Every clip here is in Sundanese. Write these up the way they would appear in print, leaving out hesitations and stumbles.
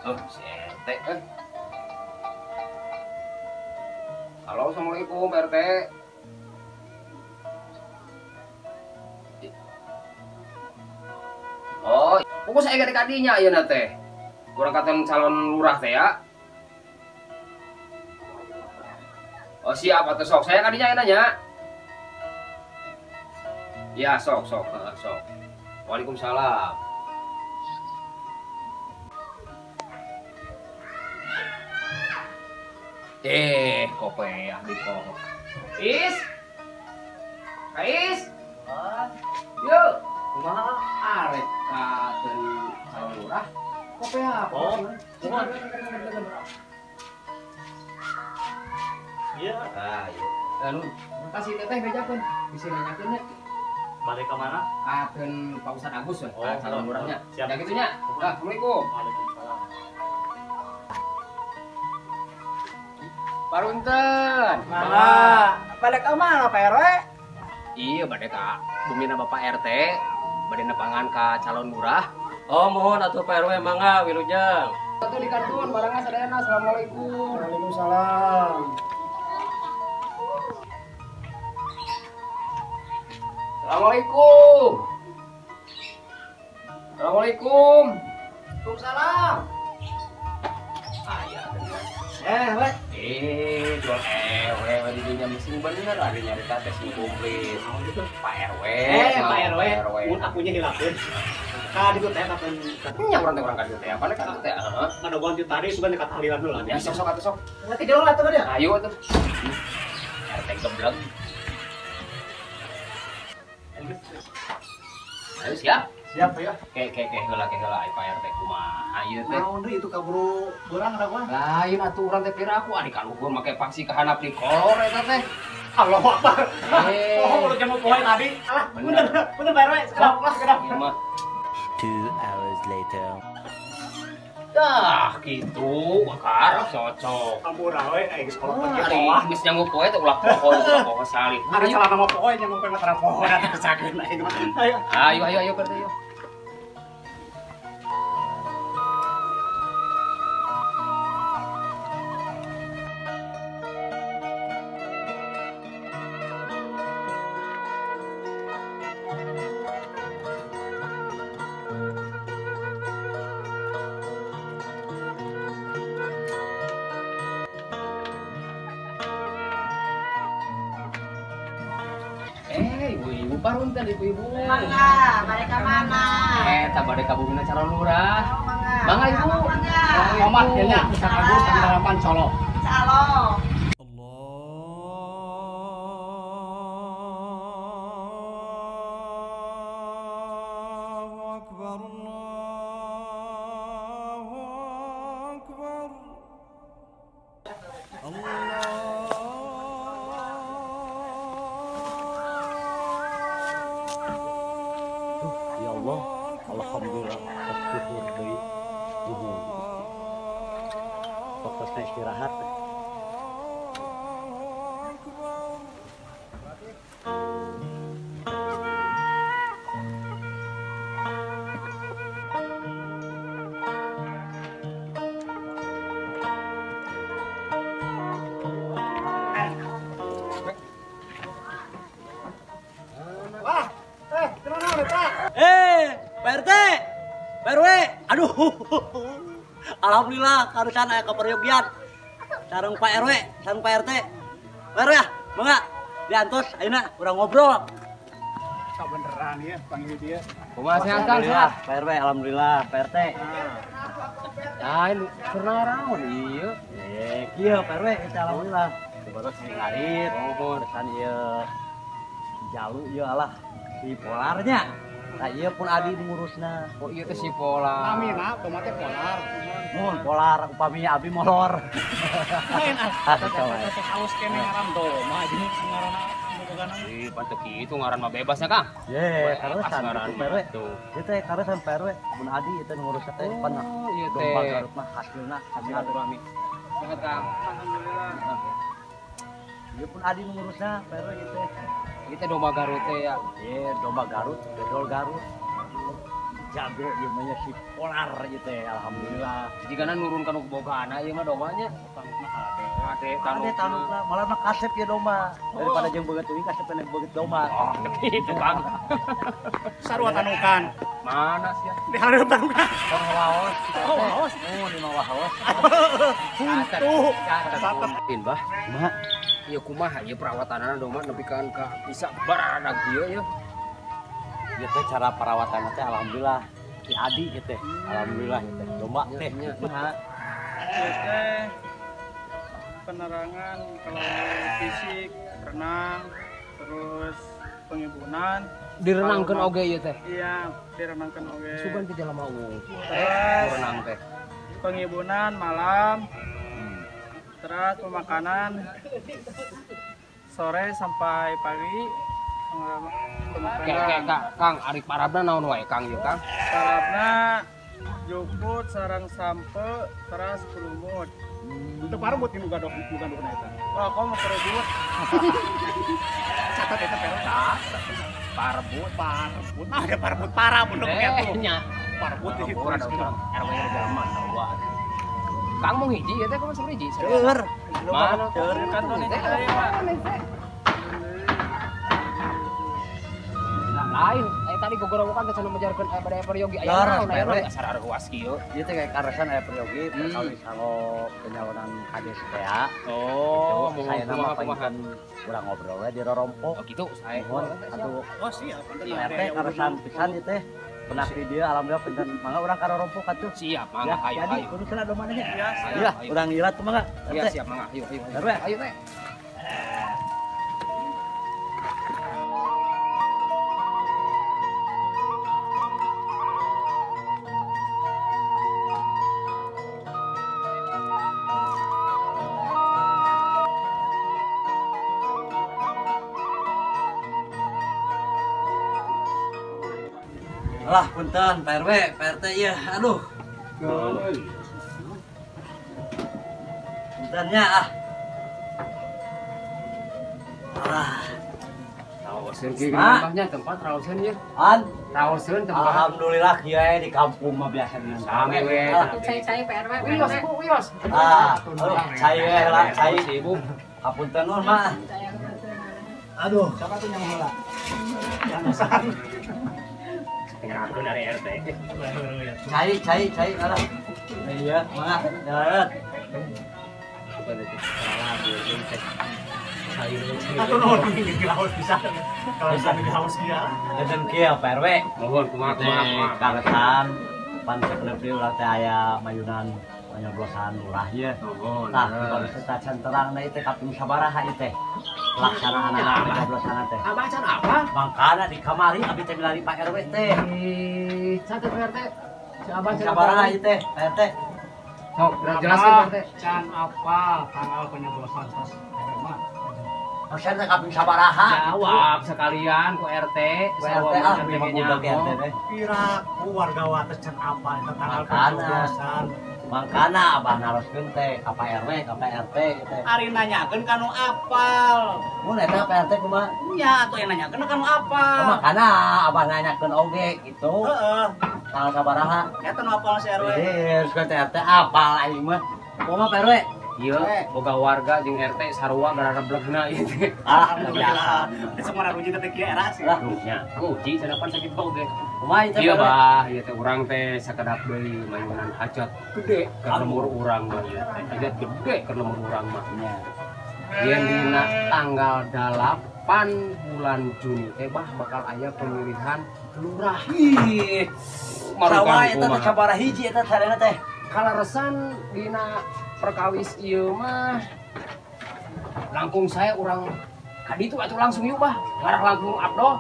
Oh, si RT eh. Halo, assalamualaikum RT. Oh, pokok saya gak kadinya ayeuna teh. Kurang katen calon lurah teh ya. Oh, siap atuh sok. Saya kadinya ayeuna nya. Ya, sok sok, sok. Waalaikumsalam. Eh, kopeah di kok. Is. Kais. Yuk. Kumaha arek ka calon lurah? Kopeah. Oh, kumaha? Iya. Ah, iya. Anu, kasih teteh bejakeun. Bisi nanyakeun nya. Balik ke mana? Katen Pak Ustad Agus ya, oh, calon lurahnya. Siap. Ya gitu nya. Nah, assalamualaikum. Waalaikumsalam. Parunten. Mangga. Balik ke mana Pak RW? Iya, bade ka bumina Bapak RT, bade nepangan ka calon lurah. Oh, mohon atuh Pak RW mangga wilujeng. Atuh di kantun barangna sadayana. Assalamualaikum. Waalaikumsalam. Assalamualaikum. Assalamualaikum. Waalaikumsalam. Aya bener. Eh, we. Jual ewe di dinya mesin bener ari nyarita teh sing komplit. Pak RW. Pak RW. Mun akunya hilakeun. Ka ditu teh kapan nya urang teh urang ka ditu teh. Apana ka ditu teh? Heeh. Ngadogon ti tadi sugan ka tahlilan heula. Ya sok sok atuh sok. Nanti jauh atuh dia. Ayo atuh. RT geblek. Ayo siap? Siap ya. Ke heula ke heula ai Pak RT kumaha ieu teh. Naon deui itu kaburu beurang da kumaha? Lain atuh urang teh pira aku ari kaluhur make paksi ka handap di kolor eta teh. Allahu Akbar. Oh, mulut jamu poe tadi. Alah, bener bener Pak RW, sekedap lah sekedap. Ieu mah 2 hours later. Dah gitu, bakar cocok. Ampura we aing sekolah pagi poe. Geus nyangu poe teh ulah poho ulah poho salih. Ada celana mah poho nyangu poe mah tara poho atuh kesakeun aing mah. Ayo. Ayo ayo ayo Pak RT ayo. Ibu-ibu parunten ibu-ibu. Mangga, bade ka mana? Eta bade ka bumina calon lurah. Oh, mangga. Mangga ibu. Mangga. Omat nya Ustad Agus tanggal 8 Solo. Salo. Allahu akbar, Allahu akbar. Allah. Alhamdulillah, syukur deui. Fokusnya istirahat. Wah, kenapa Pak? Pak RT, Pak RW, aduh, alhamdulillah karusan aya kaperyogian sareng Pak RW, sareng Pak RT. Pak RW ya, mangga diantos ayeuna urang ngobrol. Sabeneran ya panggil dia. Kumaha sehat Kang? Sehat. Pak RW, alhamdulillah, Pak RT. Ah, keur naraon ieu? Kieu Pak RW, eta alhamdulillah. Kebetulan sing ngarit, terusan ieu jalu ieu alah si polarnya. Nah, iya pun adi ngurusna. Oh iya teh si polar. Namina domba teh polar. Mun polar upami abi molor. Lain ah. Teh halus keneh ngaran domba jadi ngaranna bogana. Ih, pantes kitu ngaran mah bebas nya, Kang. Ye, karusan ngaran Pak RW. Ieu teh karusan Pak RW. Mun adi ieu teh ngurusna teh pan. Oh, ieu teh. Domba Garut mah hasilna silaturahmi. Sehat, Kang. Alhamdulillah. Ieu pun adi ngurusna Pak RW ieu teh. Ini teh domba Garut teh ya. Iya, domba Garut, dodol Garut. Jago ieu mah si Polar ieu teh alhamdulillah. Jigana nurun ka nu bogaana ieu mah domanya. Ade tanukna malah mah kasep ya domba. Daripada jeung beungeut teuing kasep keneh beungeut domba. Oh, gitu Kang. Sarua tanukan. Mana sih? Di hareup tanukan. Tong waos. Oh, waos. Oh, di mah waos. Huntu. Catet. Bah. Kumaha? Ieu kumaha ieu perawatanana domba nepi ka bisa baradag ieu ya. Ieu teh cara perawatanna teh alhamdulillah. Ki Adi ieu teh. Alhamdulillah ieu teh. Domba teh. Kumaha? Ieu teh penerangan kalau fisik, renang, terus pengibunan. Direnangkeun oge ieu teh? Iya, direnangkeun oge. Sugan teh jelema unggul. Renang teh. Pengibunan malam. Terus pemakanan sore sampai pagi. Oke, Kang, ari parabna naon wae Kang ieu Kang? Parabna jukut sarang sampe teras kulumut. Untuk parabut ini bukan bukan eta. Wah, kok mau parebut? Catat eta pero. Parebut, parebut. Ah, ada parebut parah mun tuh. Nya. Parebut di situ. RW jelema sarua. Kang mau hiji ieu teh kumaha hiji? Seueur. Mana? Seueur kan teh Pak. Lain, tadi gogorowokan teh cenah mejarkeun aya pada peryogi aya naon aya dasar ruas kieu. Ieu teh kayak karasan aya peryogi perkawis kanggo penyalonan kades teh. Oh, saya nama panggilkan urang ngobrol we di rorompok. Oh gitu, saya. Atuh. Oh siap, RT karasan pisan ieu teh. Pernah di dieu alhamdulillah punten mangga urang ka rorompok atuh. Siap, mangga ayo ayo. Kudu cenah domana nya. Ya, urang ilat tuh mangga. Iya, siap mangga. Ayo ayo. Ayo teh. Alah punten Pak RW, Pak RT ya, aduh. Puntennya ah. Ah. Raoseun kieu geuning tempat raoseun ieu. An, raoseun tempat. Alhamdulillah kieu di kampung mah biasa dengan sami we. Cai-cai Pak RW. Wios Bu, wios. Ah, cai we lah, cai ibu. Hapunten nuhun mah. Aduh, siapa tuh yang heula? Yang Aku dari RT. Cai, cai, cai, alah. Iya, mangga. Darat. Atau nuhun di haus bisa. Kalau bisa di haus dia. Dan kieu Pak RW. Mohon kumaha kumaha. Karesan pan sakedepi urang teh aya mayunan penyoblosan lurah ieu. Tah, baru can terang deui teh kaping sabaraha ieu teh. Pelaksanaan penyoblosan teh. Abah can apa? Mangkana di kamari abi teh milari Pak RW teh. Catet Pak RT. Si Abah can sabaraha ieu teh, Pak RT? Sok, jelaskeun Pak RT. Can apa tanggal penyoblosan tos mah? Maksudnya kaping sabaraha? Jawab sekalian ku RT. Ku RT ah, memang budak RT teh. Piraku warga Wates can apa eta tanggal penyoblosan. Mangkana abah naroskeun teh ka Pak RW, ka Pak RT teh. Ari nanyakeun ka nu apal. Mun eta Pak RT kumaha? Nya atuh yang nanyakeun ka nu apal. Mangkana abah nanyakeun oge gitu. Heeh. Tanggal sabaraha? Eta nu apal si RW. Heuh, geus teh RT apal aing mah. Kumaha Pak RW? Ieu boga warga jeung RT sarua garareblegna ieu teh. Alhamdulillah. Semua ruji teh kieu era sih. Lah, nya. Uji cenah pan sakitu oge. Kumaha ieu teh? Ieu bah, ieu teh urang teh sakedap deui mayunan hajat gede keur lembur urang mah ieu teh. Hajat gede keur lembur urang mah. Nya. Yen dina tanggal 8 bulan Juni teh bah bakal aya pemilihan lurah. Ih. Sawa eta teh sabaraha hiji eta sarena teh? Kaleresan dina perkawis ieu mah langkung saya urang ka ditu atuh langsung yuk bah ngarah langkung abdo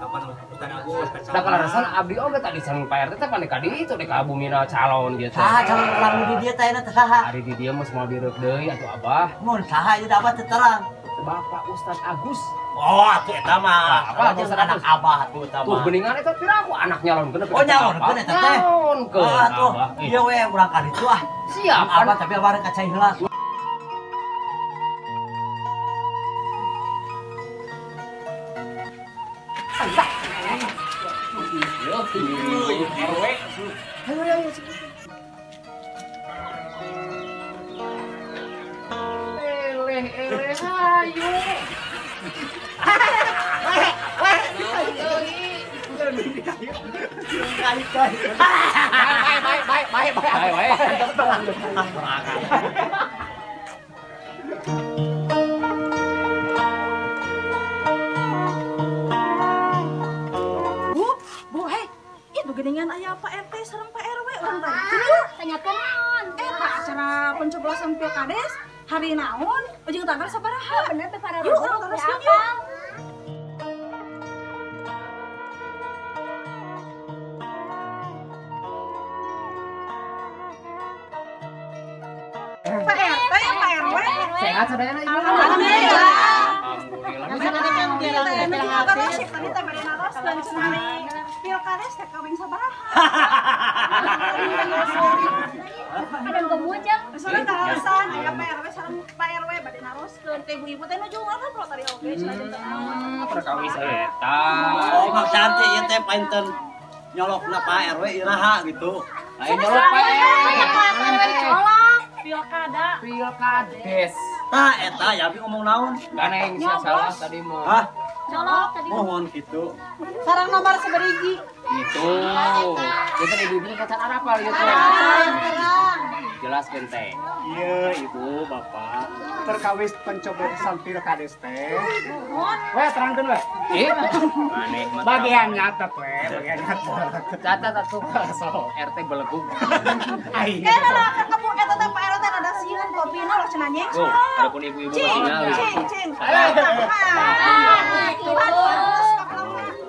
kapan Ustaz Agus da kaleresan abdi oge tadi sareng Pak RT teh pan ka ditu dek ka bumina calon gitu saha calon urang di dieu teh eta teh saha ari di dieu mah moal direuk deui atuh abah mun saha ieu abah teu terang Bapak Ustaz Agus. Oh, atuh eta mah. Apa jeung anak abah atuh eta mah. Tuh geuningan eta piraku anak nyalonkeun. Oh, nyalonkeun eta teh. Nyalonkeun. Atuh. Ieu we urang ka ditu ah. Siap. Abah tapi abah rek ka cai heula. Yo, RW. Ayo ayo. Eleh eleh hayu. Bye bye bye bye bye. Bu, bu, hei, itu geningan aya Pak RT sareng Pak RW urang tadi. Tanyakeun naon? Eta acara pencoblosan Pilkades hari naon? Ujung tanggal sabaraha? Bener teh para Yuk, urang teruskeun yuk. Pak RT, Pak RW. Sehat sadayana ibu. Alhamdulillah. Alhamdulillah. Tadi teh bade naroskeun cenah Pilkades teh kawin sabaraha. Kadang gemujeng. Soalnya kalasan aya Pak RW sareng Pak RW bade naroskeun teh ibu-ibu teh nuju ngobrol tadi oge cenah janten naon. Perkawis eta. Oh, maksudna teh ieu teh painten nyolokna Pak RW iraha gitu. Lain nyolok Pak RW. Colok. Pilkada. Pilkades. Tah eta ya abi ngomong naon? Ganeng sia salah tadi mah. Hah? Colok tadi. Mohon gitu. Sarang nomor seberiji. Gitu. Itu ibu-ibu kacan arapal gitu. Jelaskeun teh. Iya, Ibu, Bapak. Perkawis pencoblosan Pilkades teh. Weh, terangkeun weh. Ih, maneh mah. Bagian nyatet weh, bagian nyatet. Catat atuh sok RT belegug. Ai. Kayaknya lah kamu eta teh Pak RW teh rada sieun topina loh cenah nyeng. Tuh, adapun ibu-ibu tinggal. Cing, cing.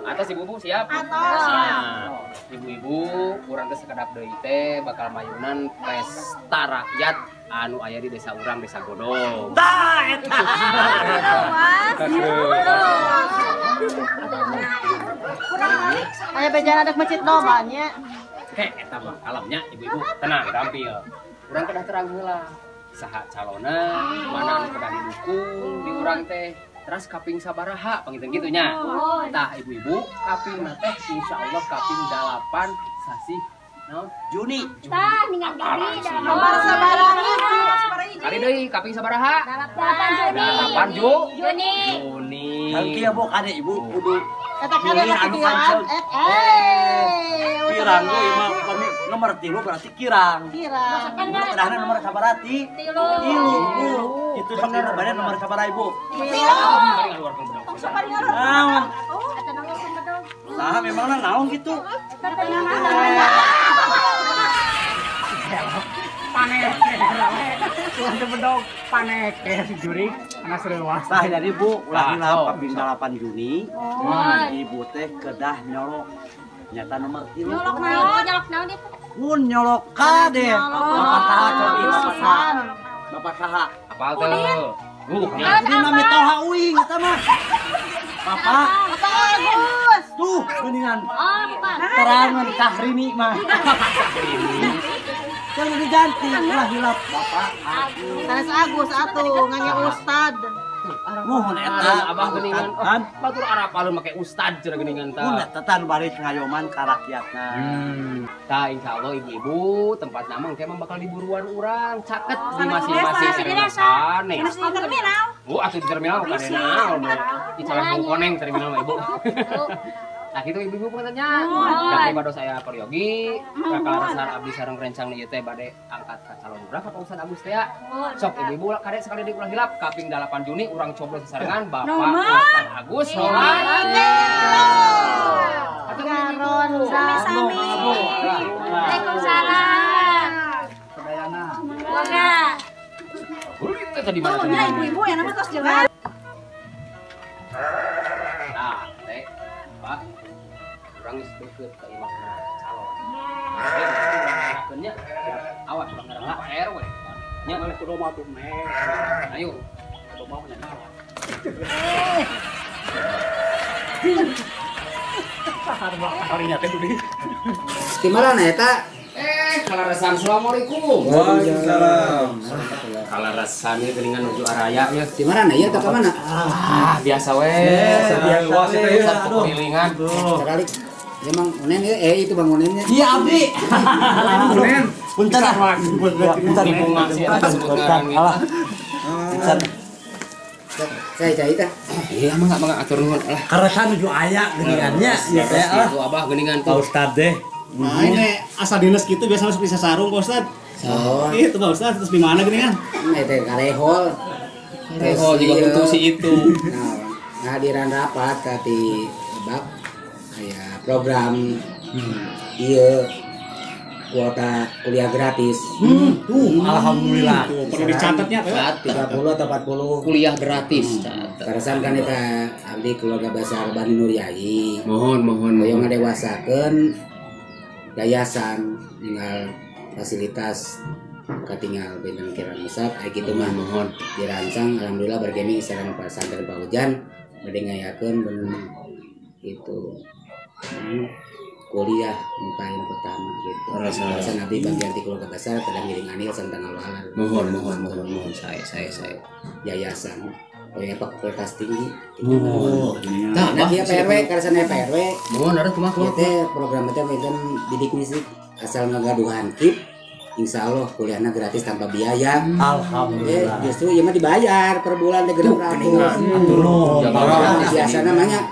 Atas ibu-ibu siap. Atos siap. Ibu-ibu urang teh sakedap deui teh bakal mayunan pesta rakyat anu aya di desa urang, Desa Godong. Tah eta. Aya bejana adak masjid loba nya. Heh, eta mah kalemnya ibu-ibu tenang gampil. Urang kedah terang heula. Saha calonna, mana anu kedah didukung di urang teh. Terus kaping sabaraha panginten kitu nya. Tah ibu-ibu kapingna teh insyaallah kaping 8 sasih naon? Juni. Tah ningal gari Nomor sabaraha? Kali deui kaping sabaraha? 8 Juni. 8 Juni. Juni. Hal kieu bu kade ibu kudu Eta kade milih anu kancel. Kirang we mah kami nomor 3 berarti kirang. Kirang. Kedahna nomor sabaraha ti? 3. Tilu. Bu. Itu sok bade nomor sabaraha ibu? Tilu. Tong sok bari ngarep. Naon? Eta nangis bedog. Nah, memangna naon gitu? Panek. Ulah bedog panek si jurik anas reuas. Tah jadi Bu, ulah hilap kaping 8 Juni. Ibu teh kedah nyolok nyata nomor 3. Nyolok naon? Nyolok naon itu? Mun nyolok kade. Bapak saha cobi bapak saha. Bapak saha? Apal teu? Nya. Ini mitoha uing eta mah. Bapak Bapak Agus. Tuh geuningan. Oh, Bapak. Terangan Kahrini mah. Jangan diganti, ulah hilap Bapak Agus. Sanes Agus atuh nganya ustad. Mohon eta abah geuningan. Kan batur arapaleun make ustad cenah geuningan tah. Mun eta tah nu bari ngayoman ka rakyatna. Tah insyaallah ibu-ibu tempat nama engke mah bakal diburuan urang caket di masing-masing sanes. Sanes di terminal. Oh, atuh di terminal kadenaon. Icalah koneng terminal mah ibu. Nah gitu ibu-ibu pengennya. Dan bade saya peryogi, kakak abdi sareng rencang ieu teh bade angkat ka calon urang ka Pak Ustad Agus teh ya. Sok ibu-ibu kade sekali deui ulah hilap kaping 8 Juni urang coblos sasarengan Bapak Ustad Agus nomor 3. Sami-sami. Waalaikumsalam. Sadayana. Mangga. Teh tadi mana? Tuh nya ibu-ibu ya nama tos jelas. Nah, teh Pak, urang geus deukeut ka imahna calon. Urang nya, awas urang ngarang Pak RW. Nya Mana kudu mah tuh meh. Ayo. Kudu mah nya naon. Harinya teh Budi. Di mana eta? Kalaresan assalamualaikum. Waalaikumsalam. Kalaresan ieu geuningan nuju araya ya. Di mana ieu teh ka mana? Ah, biasa we. Biasa we. Kelilingan. Sekali. Emang Unen ya, itu Bang Unennya. Iya abdi. Unen. Punten ah. Punten bunga sih eta sebut ngaran. Alah. Punten. Saya cai tah. Iya mangga mangga atur nuhun lah. Karesa nuju aya geuningannya ieu teh ah. Itu abah geuningan Pak tuh. Ustad deh. Nah, ini asal dinas gitu biasa masuk bisa sarung Pak Ustad. Oh. Itu Pak Ustad terus di mana geuningan? Nah, teh karehol. Karehol juga bentuk si itu. Nah, ngahadiran rapat ka ti bab aya program ieu kuota kuliah gratis. Tuh, alhamdulillah. Tuh, perlu dicatatnya Pak. 30 atau 40 kuliah gratis. Karesan kan eta abdi keluarga besar Bani Nuryai. Mohon mohon hoyong ngadewasakeun yayasan tinggal fasilitas katinggal benten kirang musab aya kitu mah mohon dirancang alhamdulillah bergemi sareng pesantren Pak Ujan bade ngayakeun bener itu kuliah paling pertama gitu. Alasan abdi bagian ti keluarga besar kadang ngiring anil sareng tanggal walar. Mohon mohon mohon mohon saya yayasan oh ya fakultas tinggi. Oh. Nah, ieu Pak RW karesan Pak RW. Mohon ada kumaha ieu teh program teh benten didik musik asal ngagaduhan KIP insya Allah kuliahnya gratis tanpa biaya. Alhamdulillah. Justru ieu mah dibayar per bulan teh 600. Biasa namanya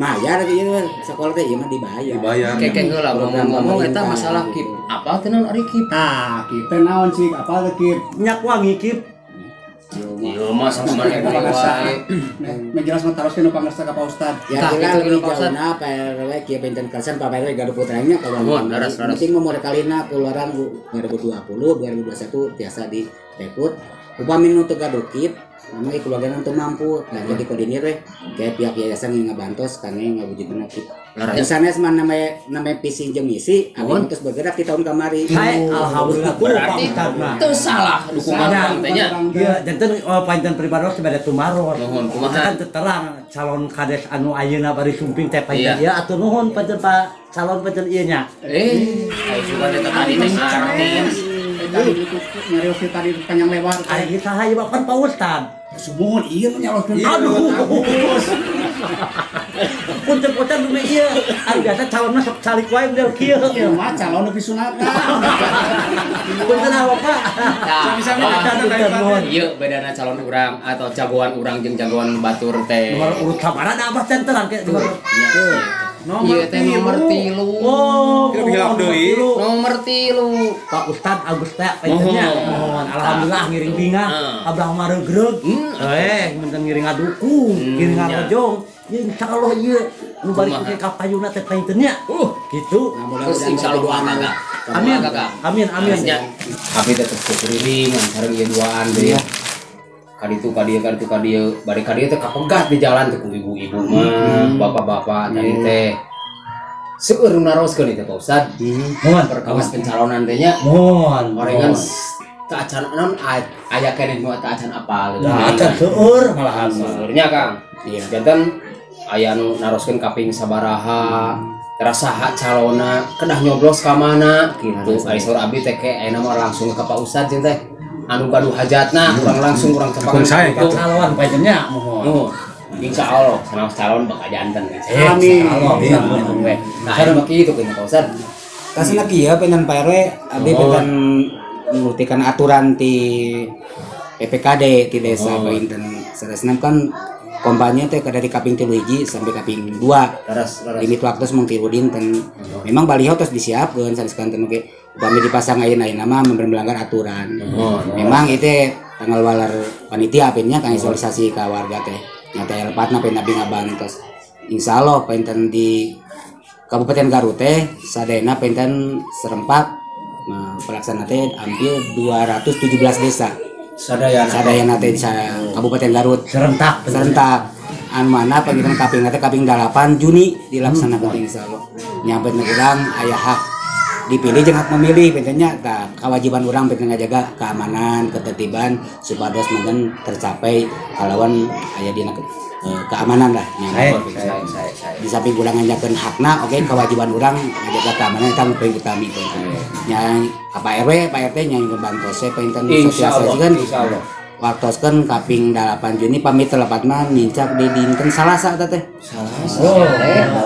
mayar gitu sekolah teh ieu mah dibayar. Dibayar. Keke heula ngomong-ngomong eta masalah KIP. Apa teh naon ari KIP? Tah, KIP teh naon sih? Apa teh KIP? Minyak wangi KIP. Ieu mah sakumaha wae. Meh jelas mah taroskeun nu pangersa ka Pak Ustad. Ya jelas lebih jauhna Pak RW kieu benten kalesan Pak RW gaduh putranya kalau mohon laras laras. Penting mah kalina keluaran 2020 2021 biasa direkrut. Upami nu teu gaduh KIP namanya keluarga teu mampu dan jadi koordinir we kayak pihak yayasan yang ngabantos kangge ngawujudkeun KIP. Sanes mah namanya visi jeung misi abdi terus bergerak di tahun kamari. Alhamdulillah berarti teu salah dukungan urang teh nya. Ieu janten panten pribados bade tumaros. Nuhun kumaha kan teu terang calon kades anu ayeuna bari sumping teh panten ieu atuh nuhun panten Pak calon panten ieu nya. Aya sugan eta tadi teh artis. Tadi itu nyarios tadi panjang lebar. Ari saha ieu kan Pak Ustad. Sumuhun ieu nyaloskeun. Aduh. Punten-punten nu ieu. Ari biasa calonna sok calik wae model kieu. Ieu mah calon nu pisunatan. Punten ah Bapak. Sami-sami nuhun. Ieu bedana calon urang atau jagoan urang jeung jagoan batur teh. Nomor urut sabaraha da abah teh terang ke nomor. Nomor 3. Nomor 3. Oh, deui. Nomor 3. Pak Ustad Agus teh panjenengan. Mohon alhamdulillah ngiring bingah. Abah mah regreg. Menten ngiring ngadukung, ngiring ngarojong. Ya insyaallah ieu nu bari ke ka payuna teh panjenengan. Gitu. Terus insyaallah doa. Amin. Amin amin. Abi tetep kukuriling sareng ieu duaan deui. Kaditu kadieu kaditu kadieu bari kadieu teh kapegat di jalan teh ku ibu-ibu mah bapak-bapak tadi teh seueur nu naroskeun teh Pak Ustad. Mohon perkawas pencalonan teh nya. Mohon orengan teu acan naon aya keneh nu teu acan apal. Nah, acan seueur malahan seueurnya Kang. Iya, janten aya nu naroskeun kaping sabaraha terasa hak calona kedah nyoblos ka mana gitu. Ari saur abdi teh ke ayeuna mah langsung ka Pak Ustad jeung teh anu gaduh hajatna urang langsung urang cepangan itu calon panjenengan mohon. Insyaallah sanaos calon bakal janten. Amin. Amin. Nah, aya mah kitu keun Pak Ustad. Kasana kieu pengen Pak RW abdi pengen nurutikan aturan ti PPKD ti desa panginten saresna kan kampanye teh dari kaping 3 hiji sampai kaping 2. Limit waktu mung 3 dinten. Memang baliho tos disiapkeun sanes kanten oge upami dipasang ayeuna mah melanggar aturan. Memang itu tanggal walar panitia apinnya kang sosialisasi ka warga teh. Nyata lepatna pen abdi ngabantos. Insyaallah penten di Kabupaten Garut teh sadayana penten serempak pelaksana teh hampir 217 desa. Sadayana teh di Kabupaten Garut serentak serentak anu mana panggilan kaping teh kaping 8 Juni dilaksanakan insyaallah. Nyampe urang aya hak dipilih jeung hak memilih pentingnya tah kewajiban urang penting ngajaga keamanan ketertiban supados mungkin tercapai kalawan aya dina keamanan lah di samping urang ngajakeun hakna oke kewajiban urang ngajaga keamanan eta nu paling utami nya ka Pak RW Pak RT nya ngebantos we panginten sosialisasikeun insyaallah Waktoskeun kaping 8 Juni pamit telepat mah nincak di dinten Salasa eta teh. Salasa. Oh,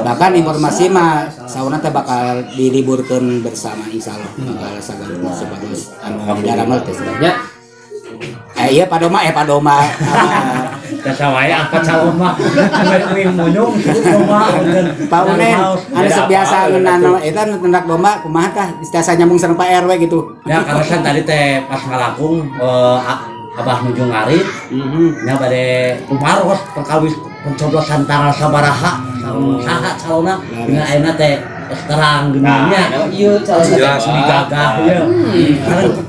bahkan informasi mah sauna teh bakal diliburkeun bersama insyaallah bakal sagaluna supados anu didaramel teh nya. Iya Padoma Padoma. Jasa wae apa calon mah. Kuing monyong domba. Pak Unen, anu biasa ngeunana eta nu ternak domba kumaha tah tiasa nyambung sareng Pak RW gitu. Ya karena kan tadi teh pas ngalangkung Abah nuju ngarit, nya bade kumaros perkawis pencoblosan tanggal sabaraha sareng saha calonna dengan ayeuna teh terang geuning ieu calon jelas gagah ieu.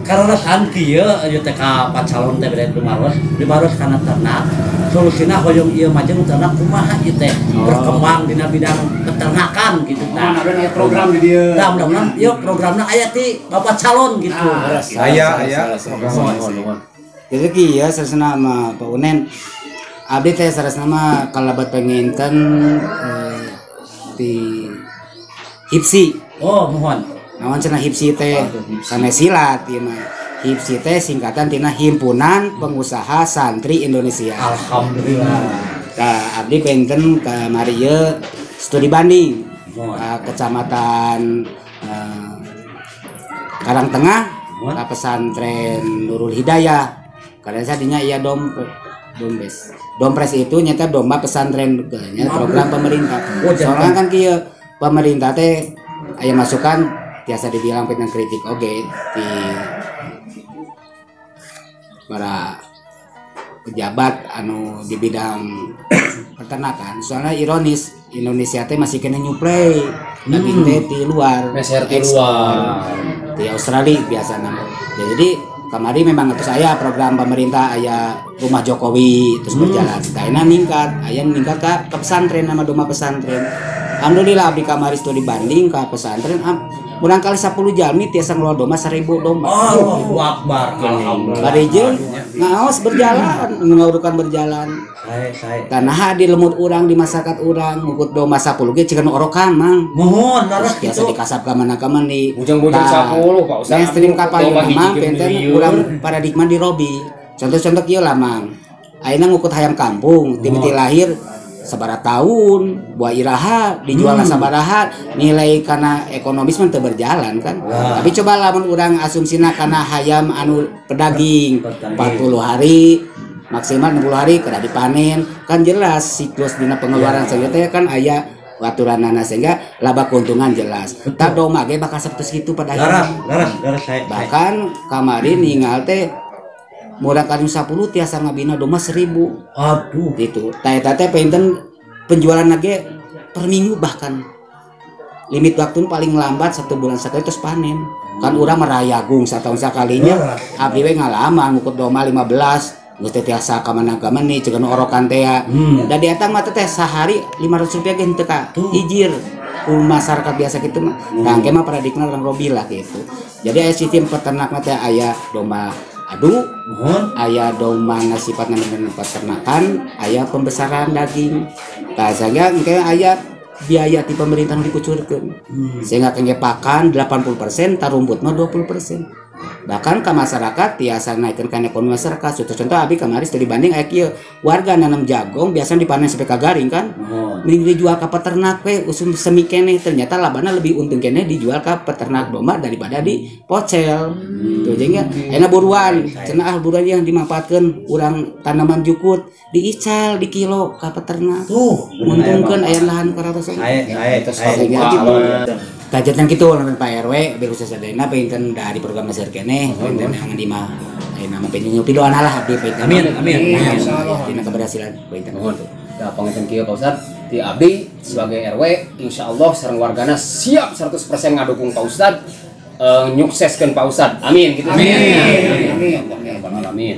Karena san kieu ieu teh ka calon teh bade dumaros, dumaros kana ternak. Solusina hoyong ieu majeng ternak kumaha ieu teh berkembang dina bidang peternakan gitu tah. Mudah-mudahan aya program di dieu. Tah mudah-mudahan ieu programna aya ti Bapak calon gitu. Aya aya program. Jadi kieu sasana mah Pak Unen abdi teh sarasna mah kalabat penginten di HIPSI. Oh, mohon. Naon cenah HIPSI teh? Sanes silat ieu mah. HIPSI teh singkatan tina Himpunan Pengusaha Santri Indonesia. Alhamdulillah. Tah abdi penten kamari ieu studi banding ka Kecamatan Karangtengah ka pesantren Nurul Hidayah. Karena sadinya iya dombes. Dompres itu nyata domba pesantren nya program pemerintah. Soalnya kan kieu pemerintah teh aya masukan tiasa dibilang tentang kritik oge di para pejabat anu di bidang peternakan. Soalnya ironis Indonesia teh masih kena nyuplai daging teh di luar, meser di luar, di Australia biasana. Ya, jadi kamari memang terus aya program pemerintah aya rumah Jokowi terus berjalan. Ayeuna ningkat, aya ningkat ka pesantren nama domba pesantren. Alhamdulillah abdi kamari studi banding ka pesantren murang kali 10 jalmi tiasa ngelola domba 1000 domba. Allahu akbar. Alhamdulillah. Bari jeung ngaos berjalan, ngaurukan berjalan. Sae. Tanah di lemut urang di masyarakat urang ngukut domba 10 ge ciga nu orokan mang. Mohon leres biasa dikasap ka mana ka mani. Bujang-bujang 10 Pak Ustaz. Mainstream ka payun mang benten urang paradigma dirobi. Contoh-contoh kieu lah mang. Ayeuna ngukut hayam kampung timiti lahir sabaraha tahun, buah iraha dijual sabaraha, nilai karena ekonomis mah teu berjalan kan. Tapi coba lamun urang asumsina kana hayam anu pedaging 40 hari maksimal 60 hari kada dipanen kan jelas siklus dina pengeluaran sehingga teh kan aya aturanana sehingga laba keuntungan jelas. Tah domba ge bakal sapertos kitu pada akhirnya. Leres saya. Bahkan kamari ningal teh murah kali 10 tiasa ngabina domba 1000. Aduh. Gitu. Tah eta teh penten penjualan lagi per minggu bahkan. Limit waktu paling lambat 1 bulan sekali terus panen. Kan urang merayagung satahun sakalinya abdi we ngalaman ngukut domba 15 geus teh tiasa ka mana ka mani ceuk nu orokan teh ya. Da di eta mah teh sehari 500 rupiah ge henteu ka hijir. Ku masyarakat biasa kitu mah. Tah engke mah paradigma urang robi lah gitu. Jadi aya sistem peternak mah teh aya domba adu, aya domba sifatna peternakan, aya pembesaran daging. Tah sehingga engke aya biaya ti pemerintah nu dikucurkeun. Sehingga kengge pakan 80%, tarumput mah 20%. Bahkan ke masyarakat tiasa naikkeun kana ekonomi masyarakat. Contoh abi kamari studi banding aya kieu, warga nanam jagung biasanya dipanen sampai ka garing kan. Mending dijual ka peternak we usum semi keneh, ternyata labana lebih untung keneh dijual ka peternak domba daripada di pocel. Tuh jengnya ayeuna buruan, cenah ah buruan yang dimanfaatkeun urang tanaman jukut diical di kilo ka peternak. Tuh, nguntungkeun aya lahan karatosan. Sae gitu. Kajetan kitu lamun Pak RW biar khusus sadayana penten da di program Mesir keneh penten yang di mah ayeuna mah penten nyupi doana lah abdi penten. Amin amin. Insyaallah dina keberhasilan penten. Nuhun. Da panginten kieu Pak Ustad ti abdi sebagai RW insyaallah sareng wargana siap 100% ngadukung Pak Ustad nyukseskeun Pak Ustad. Amin gitu. Amin. Amin. Ya amin.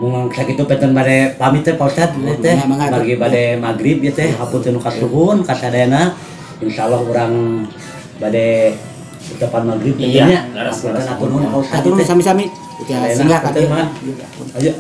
Mung sakitu penten bade pamit teh Pak Ustad teh bagi bade magrib ieu teh hapunten nu kasuhun ka sadayana. Insyaallah urang bade ucapan maghrib iya, nya. Atur nuhun Pak Ustad. Atur sami-sami. Singgah ka dieu. Ayo.